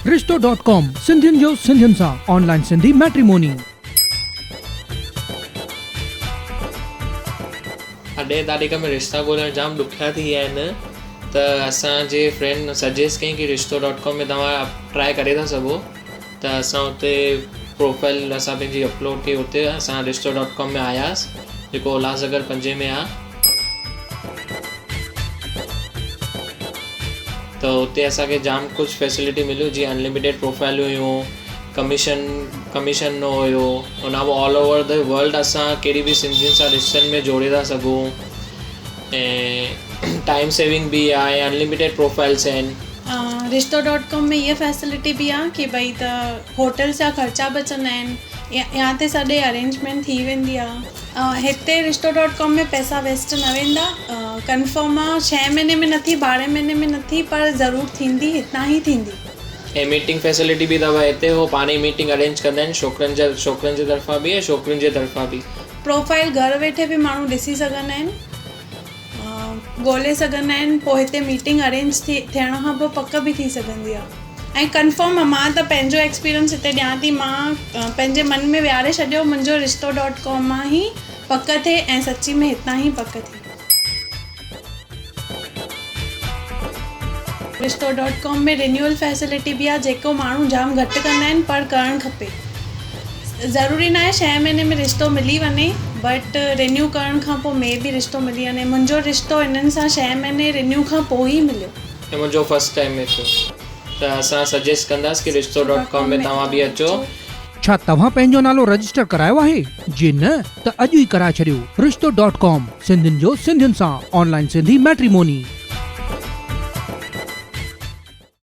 رشتو dot com سنڌين جو سنڌين سان آن لائين سنڌي ميٽريموني. اڄ جي تاريخ ۾ رشتا ڳولڻ جام ڏکيا ٿي ويا آهن ته اسان جي فرينڊ سجيسٽ ڪيائين ڪي رشتو ڊاٽ ڪام ۾ توهان ٽرائي ڪري ٿا سگهو ته اسان اتي پروفائل اسان پنهنجي اپلوڊ ڪئي اتي اسان رشتو ڊاٽ ڪام ۾ آياس جيڪو الهاس نگر پنجين ۾ آ ته اتي اسان کي جام ڪجهه فيسلٽي مليون جيئن انلميٽيڊ پروفائلون هيون ڪميشن ڪميشن نه هيو ان کان پوءِ آل اوور the world اسان ڪهڙي به سنڌين سان رشتن ۾ جوڙي ٿا سگهون ۽ ٽائيم سيونگ به آهي انلميٽيڊ پروفائلس آهن. رشتو ڊاٽ ڪام ۾ اها فيسلٽي به آهي ڪي ڀئي ته هوٽلس جا خرچا بچندا آهن يا تي سڄي ارينجمينٽ ٿي ويندي آهي هتي رشتو ڊاٽ ڪام ۾ پئسا ويسٽ نه ويندا ڪنفرم آهي ڇهين مهيني ۾ نه ٿي ٻارهين مهيني ۾ نه ٿي پر ضرور ٿيندي هتان ئي ٿيندي. ۽ ميٽنگ فيسلٽي به اٿو هتي هو پاڻ ئي ميٽنگ ارينج ڪندا آهن ڇوڪرن جا ڇوڪرن جي طرفان به ۽ ڇوڪرين جي طرفان به. پروفائل گهر ويٺي به ماڻهو ڏسي سگهندا آهن ڳولي سگهندا آهن پوء هتي ميٽنگ ارينج ٿي ٿيڻ کان پوء پڪ به ٿي سگهندي آهي ۽ ڪنفرم آهي مان ته پنهنجو ايڪسپيرينس هتي ڏيان ٿي مان پنهنجي من ۾ ويهاري ڇڏيو منهنجو رشتو ڊاٽ ڪام مان ئي پڪ ٿئي ۽ سچي ۾ هتان ئي پڪ ٿي. رشتو ڊاٽ ڪام ۾ رينيوئل فيسلٽي به آهي جيڪو ماڻهو جام گهٽ ڪندا آهن پر ڪرڻ کپي ضروري ناهي ڇهين مهيني ۾ رشتو ملي وڃي بٽ رينيو ڪرڻ کان پوء مي بي رشتو ملي وڃي منهنجو رشتو هنن سان ڇهين مهيني رينيو کان پوء ئي مليو. ۽ منهنجو فرسٽ ٽائيم ۾ ٿيو ته اسان سجيسٽ ڪنداس ڪي رشتو ڊاٽ ڪام ۾ توهان به اچو. ڇا توهان پنهنجو نالو رجسٽر ڪرايو آهي؟ جي نه ته اڄ ئي ڪرائي ڇڏيو رشتو ڊاٽ ڪام سنڌين جو سنڌين سان آن لائين سنڌي ميٽريموني.